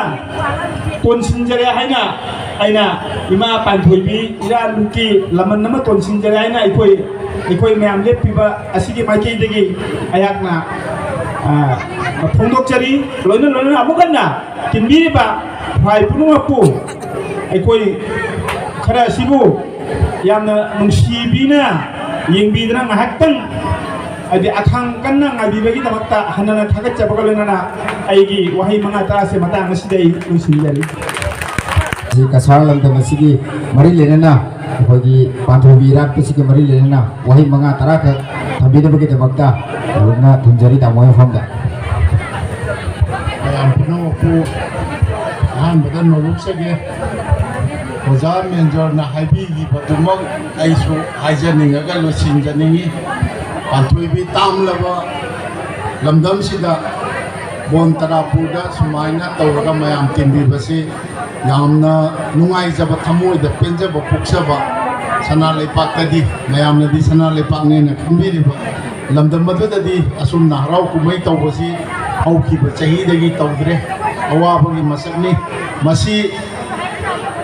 ꯇꯣꯟꯁꯤꯟꯖꯔꯦ ꯍꯥꯏꯅ ꯑꯩꯅ ꯏꯃꯥ ꯄꯥꯟꯊꯣꯏꯕꯤ ꯏꯔꯥꯠꯂꯣꯞꯀꯤ ꯂꯃꯟ ꯑꯃ ꯇꯣꯟꯁꯤꯟꯖꯔꯦ ꯍꯥꯏꯅ ꯑꯩꯈꯣꯏ ꯑꯩꯈꯣꯏ ꯃꯌꯥꯝ ꯂꯦꯞꯄꯤꯕ ꯑꯁꯤꯒꯤ ꯃꯥꯏꯀꯩꯗꯒꯤ ꯑꯩꯍꯥꯛꯅ, ꯑ, ꯐꯣꯡꯗꯣꯛꯆꯔꯤ꯫ ꯂꯣꯏꯅ ꯂꯣꯏꯅꯅ ꯑꯃꯨꯛ ꯍꯟꯅ ꯇꯤꯟꯕꯤꯔꯤꯕ ꯈ꯭ꯋꯥꯏ ꯄꯨꯝꯅꯃꯛꯄꯨ ꯑꯩꯈꯣꯏ ꯈꯔ ꯑꯁꯤꯕꯨ ꯌꯥꯝꯅ ꯅꯨꯡꯁꯤꯕꯤꯅ ꯌꯦꯡꯕꯤꯗꯅ ꯉꯥꯏꯍꯥꯛꯇꯪ, ꯍꯥꯏꯗꯤ, ꯑꯈꯥꯡ ꯀꯟꯅ ꯉꯥꯏꯕꯤꯕꯒꯤꯗꯃꯛꯇ ꯍꯟꯅ ꯍꯟꯅ ꯊꯥꯒꯠꯆꯕꯒ ꯂꯣꯏꯅꯅ ꯑꯩꯒꯤ ꯋꯥꯍꯩ ꯃꯉꯥ ꯇꯔꯥꯁꯦ ꯃꯇꯥꯡ ꯑꯁꯤꯗ ꯑꯩ ꯂꯣꯏꯁꯤꯟꯖꯔꯤ꯫ ꯁꯤ ꯀꯁꯥꯔ ꯂꯝꯗꯝ ꯑꯁꯤꯒꯤ ꯃꯔꯤ ꯂꯩꯅꯅ, ꯑꯩꯈꯣꯏꯒꯤ ꯄꯥꯟꯊꯣꯏꯕꯤ ꯏꯔꯥꯠꯄꯁꯤꯒ ꯃꯔꯤ ꯂꯩꯅꯅ ꯋꯥꯍꯩ ꯃꯉꯥ ꯇꯔꯥꯈꯛ ꯊꯝꯕꯤꯅꯕꯒꯤꯗꯃꯛꯇ ꯂꯨꯞꯅ ꯊꯝꯖꯔꯤ ꯇꯥꯃꯣ ꯃꯐꯝꯗ꯫ ꯃꯌꯥꯝ ꯄꯨꯝꯅꯃꯛꯄꯨ ꯑꯍꯥꯟꯕꯗ ꯅꯣꯂꯨꯛꯆꯒꯦ꯫ ꯑꯣꯖꯥ ꯃꯦꯟꯖꯣꯔꯅ ꯍꯥꯏꯕꯤꯈꯤꯕꯗꯨꯃꯛ ꯑꯩꯁꯨ ꯍꯥꯏꯖꯅꯤꯡꯉꯒ ꯂꯣꯏꯁꯤꯟꯖꯅꯤꯡꯉꯤ꯫ ꯄꯥꯟꯊꯣꯏꯕꯤ ꯇꯥꯝꯂꯕ ꯂꯝꯗꯝꯁꯤꯗ ꯕꯣꯟ ꯇꯔꯥꯄꯨꯔꯗ ꯁꯨꯃꯥꯏꯅ ꯇꯧꯔꯒ ꯃꯌꯥꯝ ꯇꯤꯟꯕꯤꯕꯁꯤ ꯌꯥꯝꯅ ꯅꯨꯡꯉꯥꯏꯖꯕ, ꯊꯃꯣꯏꯗ ꯄꯦꯟꯖꯕ ꯄꯣꯛꯆꯕ꯫ ꯁꯅꯥ ꯂꯩꯄꯥꯛꯇꯗꯤ, ꯃꯌꯥꯝꯅꯗꯤ ꯁꯅꯥ ꯂꯩꯄꯥꯛꯅꯦꯅ ꯈꯟꯕꯤꯔꯤꯕ ꯂꯝꯗꯝ ꯑꯗꯨꯗꯗꯤ ꯑꯁꯨꯝꯅ ꯍꯔꯥꯎ ꯀꯨꯝꯍꯩ ꯇꯧꯕꯁꯤ ꯍꯧꯈꯤꯕ ꯆꯍꯤꯗꯒꯤ ꯇꯧꯗ꯭ꯔꯦ꯫ ꯑꯋꯥꯕꯒꯤ ꯃꯁꯛꯅꯤ꯫ ꯃꯁꯤ,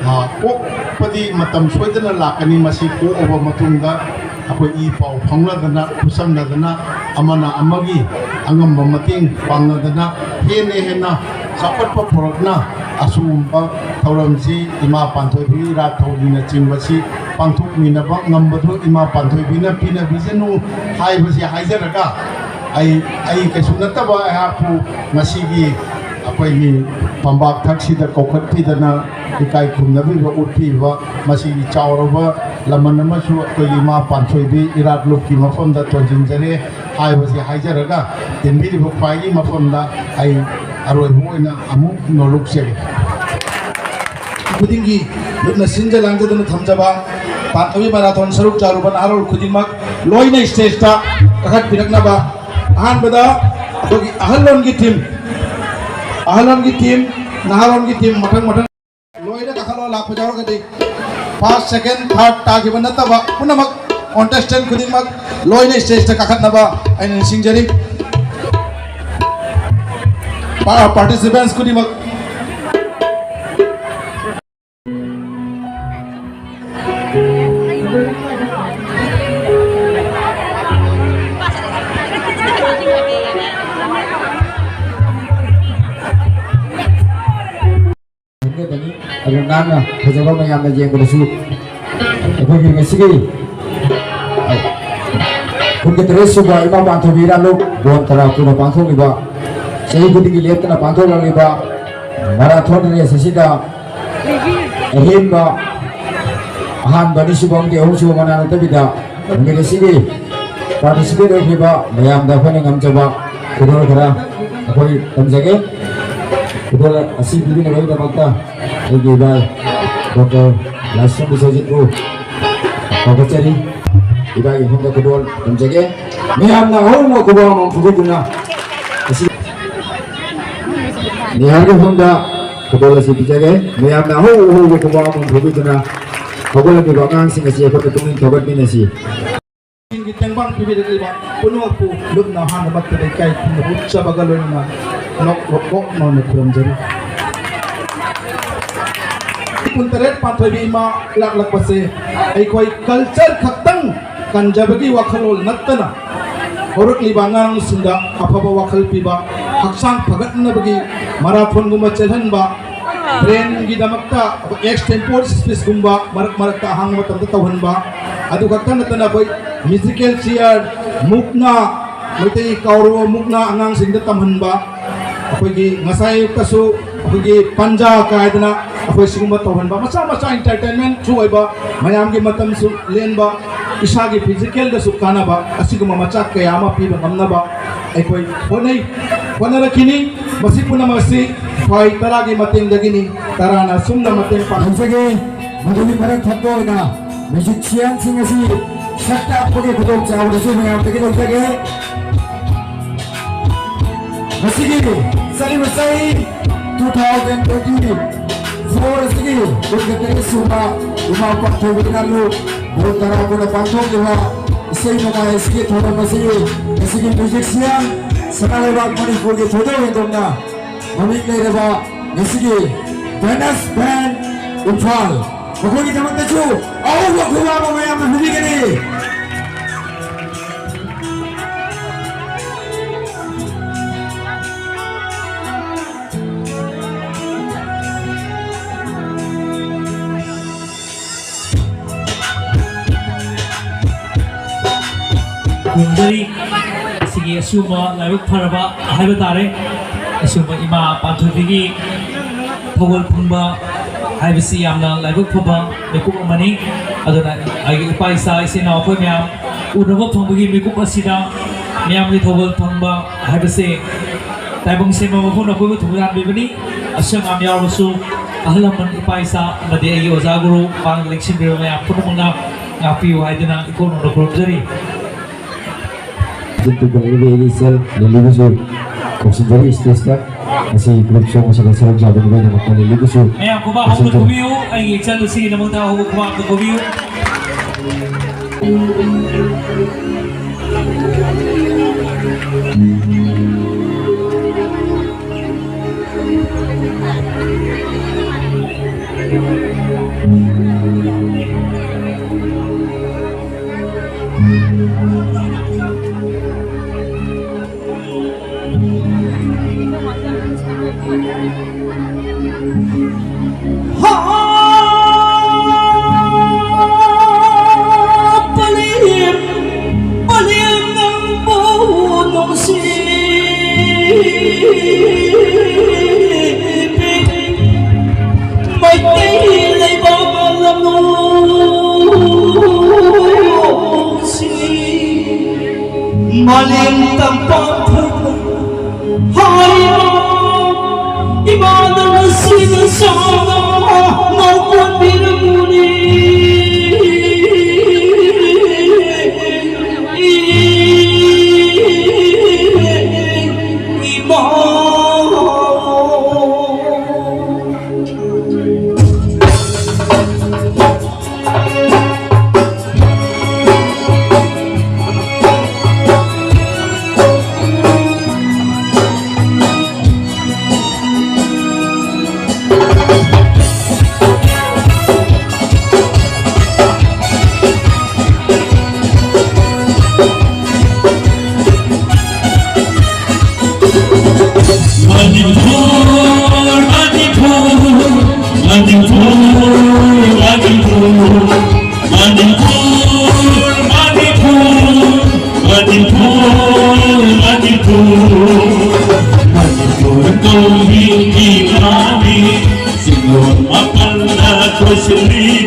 ꯑ, ꯀꯣꯛꯄꯗꯤ ꯃꯇꯝ ꯁꯣꯏꯗꯅ ꯂꯥꯛꯀꯅꯤ꯫ ꯃꯁꯤ ꯀꯣꯛꯑꯕ ꯃꯇꯨꯡꯗ ꯑꯩꯈꯣꯏ ꯏ ꯄꯥꯎ ꯐꯥꯎꯅꯗꯅ, ꯈꯨꯠꯁꯝꯅꯗꯅ, ꯑꯃꯅ ꯑꯃꯒꯤ ꯑꯉꯝꯕ ꯃꯇꯦꯡ ꯄꯥꯡꯅꯗꯅ ꯍꯦꯟꯅ ꯍꯦꯟꯅ ꯆꯥꯎꯈꯠꯄ ꯄꯨꯔꯛꯅ ꯑꯁꯤꯒꯨꯝꯕ ꯊꯧꯔꯝꯁꯤ ꯏꯃꯥ ꯄꯥꯟꯊꯣꯏꯕꯤ ꯏꯔꯥꯠ ꯊꯧꯅꯤꯅꯆꯤꯡꯕꯁꯤ ꯄꯥꯡꯊꯣꯛꯃꯤꯟꯅꯕ ꯉꯝꯕꯗꯨ ꯏꯃꯥ ꯄꯥꯟꯊꯣꯏꯕꯤꯅ ꯄꯤꯅꯕꯤꯁꯅꯨ ꯍꯥꯏꯕꯁꯤ ꯍꯥꯏꯖꯔꯒ, ꯑꯩ, ꯑꯩ ꯀꯩꯁꯨ ꯅꯠꯇꯕ ꯑꯩꯍꯥꯛꯄꯨ ꯉꯁꯤꯒꯤ ꯑꯩꯈꯣꯏꯒꯤ ꯐꯝꯕꯥꯛ ꯊꯛꯁꯤꯗ ꯀꯧꯈꯠꯄꯤꯗꯅ ꯏꯀꯥꯏ ꯈꯨꯝꯅꯕꯤꯕ ꯎꯠꯄꯤꯕ ꯃꯁꯤꯒꯤ ꯆꯥꯎꯔꯕ ꯂꯃꯟ ꯑꯃꯁꯨ ꯑꯩꯈꯣꯏꯒꯤ ꯏꯃꯥ ꯄꯥꯟꯊꯣꯏꯕꯤ ꯏꯔꯥꯠ ꯂꯨꯞꯀꯤ ꯃꯐꯝꯗ ꯇꯣꯟꯁꯤꯟꯖꯔꯦ ꯍꯥꯏꯕꯁꯤ ꯍꯥꯏꯖꯔꯒ, ꯇꯤꯟꯕꯤꯔꯤꯕ ꯈ꯭ꯋꯥꯏꯒꯤ ꯃꯐꯝꯗ ꯑꯩ ꯑꯔꯣꯏꯕ ꯑꯣꯏꯅ ꯑꯃꯨꯛ ꯅꯣꯂꯨꯛꯆꯔꯤ꯫ ꯈꯨꯗꯤꯡꯒꯤ ꯂꯨꯞꯅ ꯁꯤꯟꯖ ꯂꯥꯡꯖꯗꯨꯅ ꯊꯝꯖꯕ ꯄꯥꯟꯊꯣꯏꯕꯤ ꯃꯔꯥꯊꯣꯟ ꯁꯔꯨꯛ ꯆꯥꯔꯨꯕ ꯅꯍꯥꯔꯣꯜ ꯈꯨꯗꯤꯡꯃꯛ ꯂꯣꯏꯅ ꯁ꯭ꯇꯦꯖꯇ ꯀꯥꯈꯠꯄꯤꯔꯛꯅꯕ꯫ ꯑꯍꯥꯟꯕꯗ ꯑꯩꯈꯣꯏꯒꯤ ꯑꯍꯜꯂꯣꯟꯒꯤ ꯇꯤꯝ, ꯑꯍꯜꯂꯣꯟꯒꯤ ꯇꯤꯝ, ꯅꯍꯥꯔꯣꯟꯒꯤ ꯇꯤꯝ ꯃꯊꯪ ꯃꯊꯪ ꯂꯣꯏꯅ ꯀꯥꯈꯠꯂꯣ꯫ ꯂꯥꯛꯄ ꯌꯥꯎꯔꯒꯗꯤ ꯐꯥꯔꯁ, ꯁꯦꯀꯦꯟ, ꯊꯥꯔꯠ ꯇꯥꯈꯤꯕ ꯅꯠꯇꯕ ꯄꯨꯝꯅꯃꯛ ꯀꯣꯟꯇꯦꯁꯇꯦꯟ ꯈꯨꯗꯤꯡꯃꯛ ꯂꯣꯏꯅ ꯁ꯭ꯇꯦꯖꯇ ꯀꯥꯈꯠꯅꯕ ꯑꯩꯅ ꯅꯤꯡꯁꯤꯡꯖꯔꯤ꯫ ꯄꯥꯔꯇꯤꯁꯤꯄꯦꯟꯁ ꯈꯨꯗꯤꯡꯃꯛ꯫ ꯑꯗꯨ ꯅꯥꯟꯅ ꯐꯖꯕ ꯃꯌꯥꯝꯅ ꯌꯦꯡꯕꯗꯁꯨ ꯑꯩꯈꯣꯏꯒꯤ ꯉꯁꯤꯒꯤ ꯀꯨꯟꯒ ꯇꯔꯦꯠ ꯁꯨꯕ ꯏꯃꯥ ꯄꯥꯟꯊꯣꯏꯕꯤ ꯏꯔꯥꯠꯂꯨ ꯕꯣꯟ ꯇꯔꯥ ꯄꯨꯅ ꯄꯥꯡꯊꯣꯛꯂꯤꯕ, ꯆꯍꯤ ꯈꯨꯗꯤꯡꯒꯤ ꯂꯦꯞꯇꯅ ꯄꯥꯡꯊꯣꯛꯂꯛꯂꯤꯕ ꯃꯔꯥꯊꯣꯟ ꯔꯦꯁ ꯑꯁꯤꯗ ꯑꯍꯦꯟꯕ ꯑꯍꯥꯟꯕ, ꯑꯅꯤꯁꯨꯕ ꯑꯃꯗꯤ ꯑꯍꯨꯝꯁꯨꯕ ꯃꯅꯥ ꯅꯠꯇꯕꯤꯗ ꯅꯨꯃꯤꯠ ꯑꯁꯤꯒꯤ ꯄꯥꯔꯇꯤꯁꯤꯄꯦꯠ ꯑꯣꯏꯈꯤꯕ ꯃꯌꯥꯝꯗ ꯑꯩꯈꯣꯏꯅ ꯉꯝꯖꯕ ꯈꯨꯗꯣꯜ ꯈꯔ ꯑꯩꯈꯣꯏ ꯇꯝꯖꯒꯦ꯫ ꯈꯨꯗꯣꯜ ꯑꯁꯤ ꯄꯤꯕꯤꯅꯕꯒꯤꯗꯃꯛꯇ ꯑꯩꯒꯤ ꯏꯕꯥꯏ ꯗꯣꯛꯇꯔ ꯂꯥꯏꯁ꯭ꯔꯝ ꯕꯤꯁ꯭ꯋꯖꯤꯠꯄꯨ ꯊꯥꯒꯠꯆꯔꯤ꯫ ꯏꯕꯥꯏꯒꯤ ꯃꯐꯝꯗ ꯈꯨꯗꯣꯜ ꯇꯝꯖꯒꯦ꯫ ꯃꯌꯥꯝꯅ ꯑꯍꯧꯕ ꯈꯨꯕꯥꯛ ꯑꯃ ꯐꯨꯕꯤꯗꯨꯅ ꯑꯁꯤ ꯅꯤꯍꯥꯔꯒꯤ ꯃꯐꯝꯗ ꯈꯨꯗꯣꯜ ꯑꯁꯤ ꯄꯤꯖꯒꯦ꯫ ꯃꯌꯥꯝꯅ ꯑꯍꯧ ꯑꯍꯧꯕ ꯈꯨꯕꯥꯛ ꯑꯃ ꯐꯨꯕꯤꯗꯨꯅ ꯍꯧꯒꯠꯂꯛꯂꯤꯕ ꯑꯉꯥꯡꯁꯤꯡ ꯑꯁꯤ ꯑꯩꯈꯣꯏꯅ ꯄꯨꯛꯅꯤꯡ ꯊꯧꯒꯠꯃꯤꯟꯅꯁꯤ꯫ ꯒꯤ ꯇꯦꯡꯕꯥꯡ ꯄꯤꯕꯤꯔꯛꯂꯤꯕ ꯄꯨꯝꯅꯃꯛꯄꯨ ꯂꯨꯞꯅ ꯑꯍꯥꯟꯕꯃꯛꯇꯗ ꯏꯀꯥꯏ ꯈꯨꯝꯅꯕ ꯎꯠꯆꯕꯒ ꯂꯣꯏꯅꯅ ꯅꯣꯛ ꯅꯣꯛ ꯅꯣꯛꯅ ꯈꯨꯔꯨꯝꯖꯔꯤ꯫ ꯀꯨꯟꯇꯔꯦꯠ ꯄꯥꯟꯊꯣꯏꯕꯤ ꯏꯃꯥ ꯂꯥꯛꯂꯛꯄꯁꯦ ꯑꯩꯈꯣꯏ ꯀꯜꯆꯔ ꯈꯛꯇꯪ ꯀꯟꯖꯕꯒꯤ ꯋꯥꯈꯜꯂꯣꯟ ꯅꯠꯇꯅ ꯍꯧꯔꯛꯂꯤꯕ ꯑꯉꯥꯡꯁꯤꯡꯗ ꯑꯐꯕ ꯋꯥꯈꯜ ꯄꯤꯕ, ꯍꯛꯆꯥꯡ ꯐꯒꯠꯅꯕꯒꯤ ꯃꯔꯥꯊꯣꯟꯒꯨꯝꯕ ꯆꯦꯜꯍꯟꯕ, ꯕ꯭ꯔꯦꯟꯒꯤꯗꯃꯛꯇ ꯑꯦꯛꯁ ꯇꯦꯝꯄꯣꯔ ꯁ꯭ꯄꯤꯁꯀꯨꯝꯕ ꯃꯔꯛ ꯃꯔꯛꯇ ꯑꯍꯥꯡꯕ ꯃꯇꯝꯗ ꯇꯧꯍꯟꯕ, ꯑꯗꯨ ꯈꯛꯇ ꯅꯠꯇꯅ ꯑꯩꯈꯣꯏ ꯃ꯭ꯌꯨꯖꯤꯀꯦꯜ ꯆꯤꯌꯔ, ꯃꯨꯛꯅꯥ, ꯃꯩꯇꯩ ꯀꯥꯎꯔꯕ ꯃꯨꯛꯅꯥ ꯑꯉꯥꯡꯁꯤꯡꯗ ꯇꯝꯍꯟꯕ, ꯑꯩꯈꯣꯏꯒꯤ ꯉꯁꯥꯏ ꯑꯌꯨꯛꯇꯁꯨ ꯑꯩꯈꯣꯏꯒꯤ ꯄꯟꯖꯥ ꯀꯥꯏꯗꯅ ꯑꯩꯈꯣꯏ ꯁꯤꯒꯨꯝꯕ ꯇꯧꯍꯟꯕ, ꯃꯆꯥ ꯃꯆꯥ ꯏꯟꯇꯔꯇꯦꯟꯃꯦꯟꯁꯨ ꯑꯣꯏꯕ, ꯃꯌꯥꯝꯒꯤ ꯃꯇꯝꯁꯨ ꯂꯦꯟꯕ, ꯏꯁꯥꯒꯤ ꯐꯤꯖꯤꯀꯦꯜꯗꯁꯨ ꯀꯥꯟꯅꯕ, ꯑꯁꯤꯒꯨꯝꯕ ꯃꯆꯥꯛ ꯀꯌꯥ ꯑꯃ ꯄꯤꯕ ꯉꯝꯅꯕ ꯑꯩꯈꯣꯏ ꯍꯣꯠꯅꯩ, ꯍꯣꯠꯅꯔꯛꯈꯤꯅꯤ꯫ ꯃꯁꯤ ꯄꯨꯝꯅꯃꯛ ꯑꯁꯤ ꯈ꯭ꯋꯥꯏ ꯇꯔꯥꯒꯤ ꯃꯇꯦꯡꯗꯒꯤꯅꯤ꯫ ꯇꯔꯥꯅ ꯑꯁꯨꯝꯅ ꯃꯇꯦꯡ ꯄꯥꯡ ꯇꯧꯖꯒꯦ꯫ ꯃꯗꯨꯒꯤ ꯃꯔꯛ ꯊꯠꯄ ꯑꯣꯏꯅ ꯃ꯭ꯌꯨꯖꯤꯛꯁꯤꯌꯥꯟꯁꯤꯡ ꯑꯁꯤ ꯁꯛ ꯇꯥꯛꯄꯒꯤ ꯈꯨꯗꯣꯡꯆꯥꯕꯗꯁꯨ ꯃꯌꯥꯝꯗꯒꯤ ꯂꯧꯖꯒꯦ꯫ ꯉꯁꯤꯒꯤ ꯆꯠꯂꯤꯕ ꯆꯍꯤ two thousand twenty four ꯑꯁꯤꯒꯤ ꯀꯨꯟꯒ ꯇꯔꯦꯠ ꯁꯨꯕ ꯏꯃꯥ ꯄꯥꯟꯊꯣꯏꯕꯤ ꯏꯔꯥꯠꯂꯨ ꯕꯣꯟ ꯇꯔꯥ ꯀꯣꯟꯅ ꯄꯥꯡꯊꯣꯛꯂꯤꯕ ꯏꯁꯩ ꯅꯣꯡꯃꯥꯏ ꯑꯁꯤꯒꯤ ꯊꯧꯔꯝ ꯑꯁꯤ ꯉꯁꯤꯒꯤ ꯃ꯭ꯌꯨꯖꯤꯛꯁꯤꯌꯥꯟ ꯁꯅꯥ ꯂꯩꯕꯥꯛ ꯃꯅꯤꯄꯨꯔꯒꯤ ꯊꯣꯏꯗꯣꯛ ꯍꯦꯟꯗꯣꯛꯅ ꯃꯃꯤꯡ ꯂꯩꯔꯕ ꯉꯁꯤꯒꯤ ꯕꯦꯅꯁ ꯕꯦꯟ ꯏꯝꯐꯥꯜ ꯃꯈꯣꯏꯒꯤꯗꯃꯛꯇꯁꯨ ꯑꯍꯧꯕ ꯈꯨꯕꯥꯛ ꯑꯃ ꯃꯌꯥꯝꯅ ꯍꯨꯕꯤꯒꯅꯤ꯫ ꯈꯨꯔꯨꯝꯖꯔꯤ꯫ ꯑꯁꯤꯒꯤ ꯑꯁꯤꯒꯨꯝꯕ ꯂꯥꯏꯕꯛ ꯐꯔꯕ ꯍꯥꯏꯕ ꯇꯥꯔꯦ, ꯑꯁꯤꯒꯨꯝꯕ ꯏꯃꯥ ꯄꯥꯟꯊꯣꯏꯕꯤꯒꯤ ꯊꯧꯒꯜ ꯐꯪꯕ ꯍꯥꯏꯕꯁꯤ ꯌꯥꯝꯅ ꯂꯥꯏꯕꯛ ꯐꯕ ꯃꯤꯀꯨꯞ ꯑꯃꯅꯤ꯫ ꯑꯗꯨꯅ ꯑꯩꯒꯤ ꯏꯄꯥ ꯏꯆꯥ ꯏꯆꯤꯟ ꯏꯅꯥꯎ ꯑꯩꯈꯣꯏ ꯃꯌꯥꯝ ꯎꯅꯕ ꯐꯪꯕꯒꯤ ꯃꯤꯀꯨꯞ ꯑꯁꯤꯗ ꯃꯤꯌꯥꯝꯒꯤ ꯊꯧꯒꯜ ꯐꯪꯕ ꯍꯥꯏꯕꯁꯦ ꯇꯥꯏꯕꯪ ꯁꯦꯝꯕ ꯃꯄꯨꯅ ꯑꯩꯈꯣꯏꯕꯨ ꯊꯧꯖꯥꯟꯕꯤꯕꯅꯤ꯫ ꯑꯁꯣꯏ ꯑꯉꯥꯝ ꯌꯥꯎꯔꯕꯁꯨ ꯑꯍꯜ ꯂꯃꯟ, ꯏꯄꯥ ꯏꯆꯥ ꯑꯃꯗꯤ ꯑꯩꯒꯤ ꯑꯣꯖꯥ ꯒꯨꯔꯨ ꯃꯥꯡꯗ ꯂꯦꯡꯁꯤꯟꯕꯤꯔꯕ ꯃꯌꯥꯝ ꯄꯨꯝꯅꯃꯛꯅ ꯉꯥꯛꯄꯤꯌꯨ ꯍꯥꯏꯗꯨꯅ ꯏꯀꯣꯟ ꯅꯣꯟꯗ ꯈꯨꯔꯨꯝꯖꯔꯤ꯫ ꯍꯧꯖꯤꯛꯇ ꯀꯧꯔꯛꯂꯤꯕ ꯑꯩꯒꯤ ꯏꯆꯜ ꯂꯤꯂꯤꯕꯨꯁꯨ ꯀꯧꯁꯤꯟꯖꯔꯤ ꯁ꯭ꯇꯦꯖꯇ꯫ ꯉꯁꯤ ꯒ꯭ꯔꯨꯞ ꯁꯣꯡ ꯑꯁꯤꯗ ꯁꯔꯨꯛ ꯌꯥꯕꯤꯅꯕꯒꯤꯗꯃꯛꯇ ꯂꯤꯂꯤꯕꯨꯁꯨ ꯃꯌꯥꯝ ꯈꯨꯕꯥꯛ ꯍꯧꯅ ꯀꯧꯁꯤꯟꯖꯔꯤ꯫ ꯈꯨꯕꯤꯌꯨ ꯑꯩꯒꯤ ꯏꯆꯜ ꯑꯁꯤꯒꯤꯗꯃꯛꯇ ꯑꯍꯧꯕ ꯈꯨꯕꯥꯛꯇ ꯈꯨꯕꯤꯌꯨ꯫ ꯃꯩꯇꯩ ꯂꯩꯕꯥꯛ ꯂꯝꯂꯣꯡꯁꯤ ꯃꯥꯂꯦꯝ ꯇꯝꯄꯥꯛ ꯊꯥꯕ ꯍꯥꯏꯕ ꯏꯃꯥꯅ ꯉꯁꯤ ꯅꯆꯥꯅ ꯉꯥꯎꯀꯣꯟꯕꯤꯔꯝꯃꯨꯅꯤ꯫ ꯏꯃꯥ꯫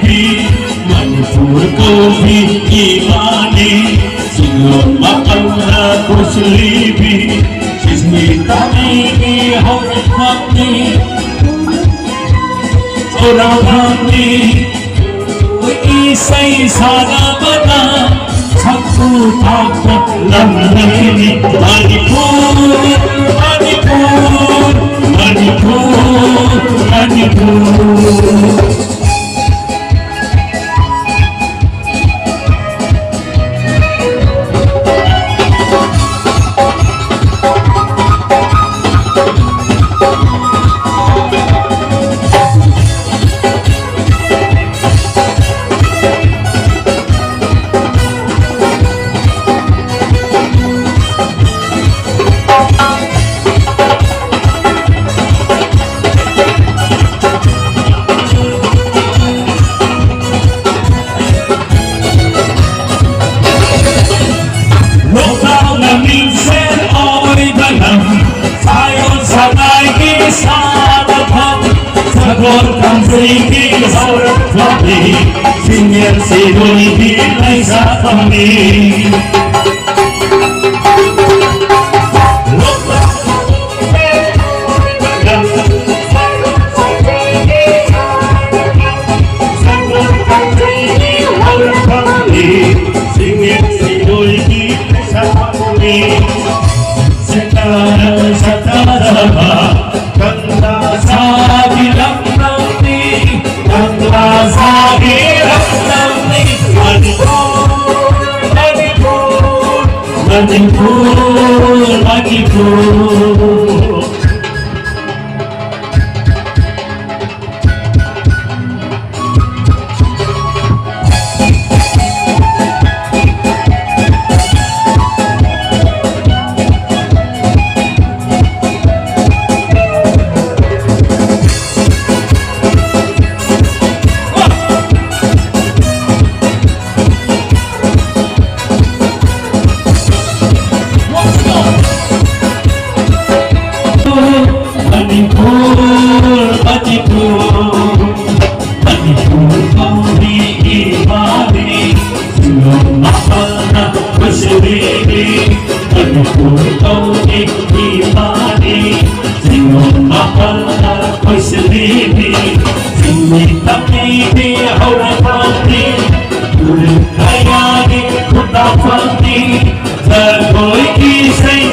ꯃꯅꯤꯄꯨꯔ ꯀꯧꯕꯤ ꯏꯃꯥꯅꯤ, ꯆꯤꯡꯂꯣꯟ ꯃꯥꯄꯟꯗ ꯀꯣꯏꯁꯤꯜꯂꯤꯕꯤ, ꯁꯤꯁꯃꯤ ꯇꯥꯕꯤꯒꯤ ꯍꯧꯔꯛꯐꯝꯅꯤ꯫ ꯆꯨꯔꯥꯐꯝꯅꯤ꯫ ꯏꯁꯩ ꯁꯥꯟꯅꯕꯅ ꯁꯛꯄꯨ ꯊꯥꯛꯄ ꯂꯝꯗꯝꯅꯤ ꯃꯅꯤꯄꯨꯔ, ꯃꯅꯤꯄꯨꯔ, ꯃꯅꯤꯄꯨꯔ, ꯃꯅꯤꯄꯨꯔ꯫ ꯂꯣꯛꯇꯥꯛꯅ ꯃꯤꯡꯁꯦꯜ ꯑꯣꯏꯕ ꯂꯝ, ꯁꯥꯌꯣꯟ ꯁꯉꯥꯏꯒꯤ ꯁꯥꯟꯅꯐꯝ, ꯁꯒꯣꯜ ꯀꯥꯡꯖꯩꯒꯤ ꯍꯧꯔꯛꯐꯝꯅꯤ, ꯆꯤꯡꯌꯦꯜ ꯁꯤꯔꯣꯏꯒꯤ ꯂꯩꯁꯥꯐꯝꯅꯤ꯫ ꯃꯅꯤꯄꯨꯔ, ꯃꯅꯤꯄꯨꯔ꯫ ꯇꯝꯕꯤꯕꯤ ꯍꯧꯔꯛꯐꯝꯅꯤ, ꯎꯔꯤꯡ ꯀꯌꯥꯒꯤ ꯈꯨꯟꯗꯥꯐꯝꯅꯤ, ꯖꯒꯣꯏꯒꯤ ꯏꯁꯩ